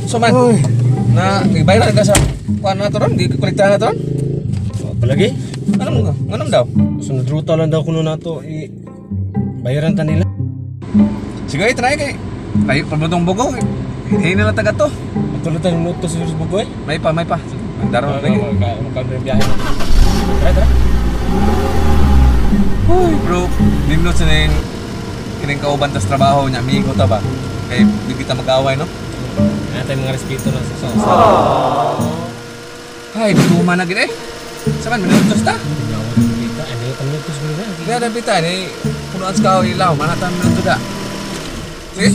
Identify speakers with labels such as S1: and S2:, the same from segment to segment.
S1: So man, na gibayran ka sa kuan na to ron, gikolektahan na to ron.
S2: Palagi?
S1: Ano mo ka? Nganong daw?
S2: Sunod ruta lang daw kuno nato i bayaran ta nila.
S1: Sige, try kay. Layo pa mo tong bugo. Hinay na lang taga to.
S2: Tulo tayo minuto sa Bugoy.
S1: May pa, may pa. Sige, mandaro lagi.
S2: Magkano biyahe na. Tara, tara.
S1: Uy, bro, nimno sa ning kining kauban tas trabaho niya, amigo ta ba? Kay di kita mag-away, no?
S2: Ano tayo mga respeto na sa
S1: Ay, duman na gid eh. Sa man minutos ta?
S2: Kita, ano yung minutos bro na?
S1: Kaya na pita ni punuan sa kao ilaw, mana ta minuto da. Sige.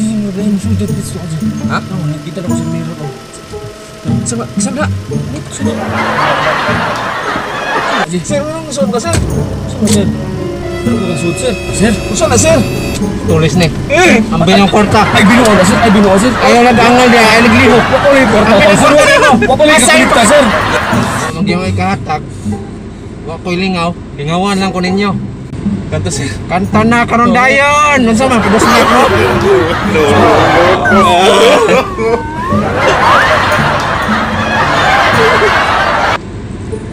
S1: Ha?
S2: Oh, nakita na ko sa mirror.
S1: Sa sa na. Sir, anong suot ka, sir?
S2: Sir. Ano ka suot, sir?
S1: Sir, usa na, sir.
S3: Tulis ni.
S1: Eh,
S3: Ang binyong kwarta.
S1: Ay, binuo na, sir. Ay, binuo, sir.
S3: Ayaw nag-angal niya, ayaw naglihok.
S1: Wapuli kwarta. Wapuli ka, sir.
S3: Magyang ay kahatag. Wa ko'y lingaw. Lingawan lang ko ninyo.
S1: Kanta, sir.
S3: Kanta na karon dayon. Unsa man pudus na ako.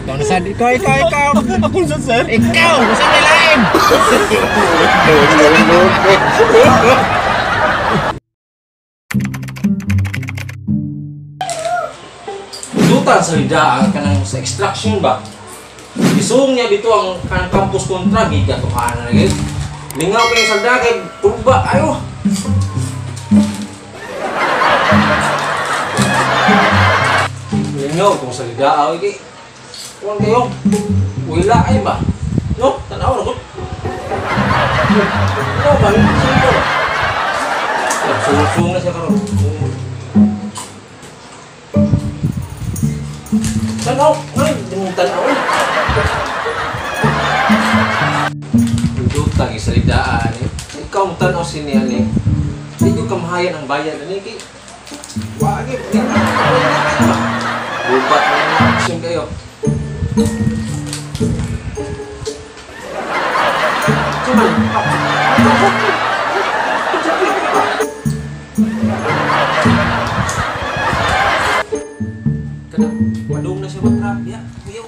S3: Ikaw na sad. Ikaw, ikaw, ikaw.
S2: Ako sa sir.
S3: Ikaw, unsa may lain?
S4: Dutan sa lida ang kanang sa extraction ba? Isuong niya dito ang kanang campus kontra gigatuhan na lagi. Lingaw kayo sa dagay, kurba ayo. Lingaw kung sa lida aw iki. Kuan kayo. Wala ay ba? No, tanaw ra ko. No, ba? Sung-sung na siya karon. Tanaw, ay, tanaw. Dutang isalidaan eh. Ikaw ang tanaw sinian eh. Hindi ko kamahayan ang bayan ani kay. Wagi, di na ba? Bubat na yung action kayo. Cuman, kada padung na siya matrap ya. Kuyaw.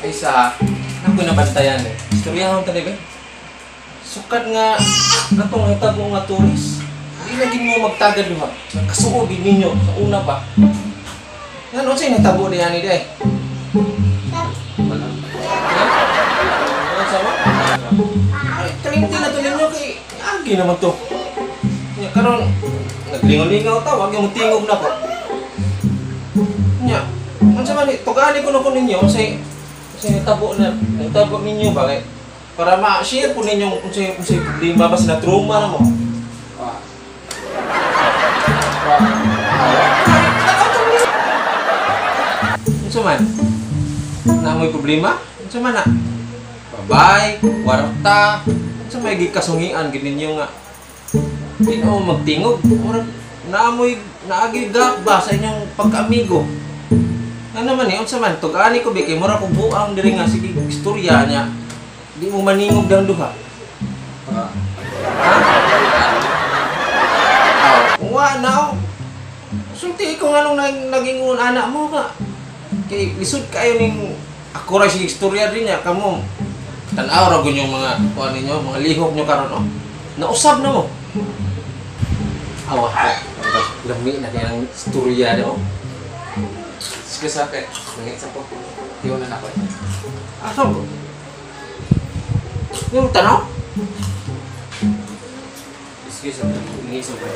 S4: Ay sa naku nabantayan eh. Istoryahon ta ba? Sukat nga katong hitabo nga tourist. Di lagi mo magtagad duha. Kasuo gid ninyo sa una pa. Yan unsay nahitabo diha ni day? Wala. Wala sama? Ay, kalimti na to ninyo kay agi naman to. Nya karon naglingaw-lingaw ta, wag yung tingog na ko. Nya, unsa man ni tugani ko na ko ninyo unsay nahitabo na nahitabo ninyo ba kay para ma-share po ninyo unsay unsay problema ba sa trauma na mo. Unsa man? Na mo'y problema? Unsa man na? Babay, kwarta, unsa may gikasungian gid ninyo nga di na mo magtingog. Murag naamoy naagi gap ba sa inyong pagkaamigo? Ano man eh, unsa man tug-ani ko bi kay mura ko buang diri nga sige istorya niya. Di mo maningog dang duha. Ha? Aw, kung wa na oh. Sulti ko nganong naging anak mo ka. Kay lisod kayo ning ako ra sige istorya din niya kamo. Tan-aw ra gud yung mga kuan ninyo, mga lihok nyo karon oh. Nausab na mo. Awa, lami na kaya ang istorya niyo.
S1: Sige sa akin. Nangit sa po. Tiwan na ako eh.
S4: Asa ko? Yung tanaw?
S2: Excuse me. Ngisog ko.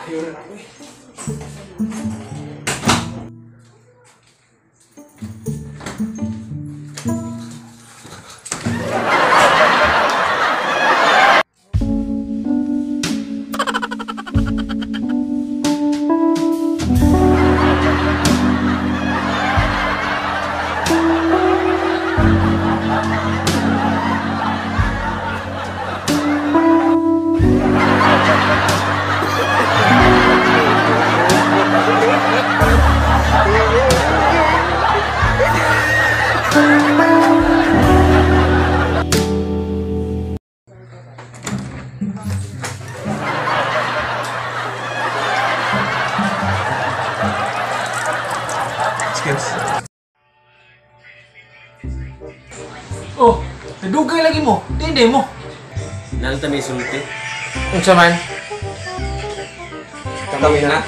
S1: Ayun na ako eh. Excuse.
S4: Oh, nadugay lagi mo. Dili mo.
S2: Nalta may sulti.
S4: Unsa man?
S3: Kami na.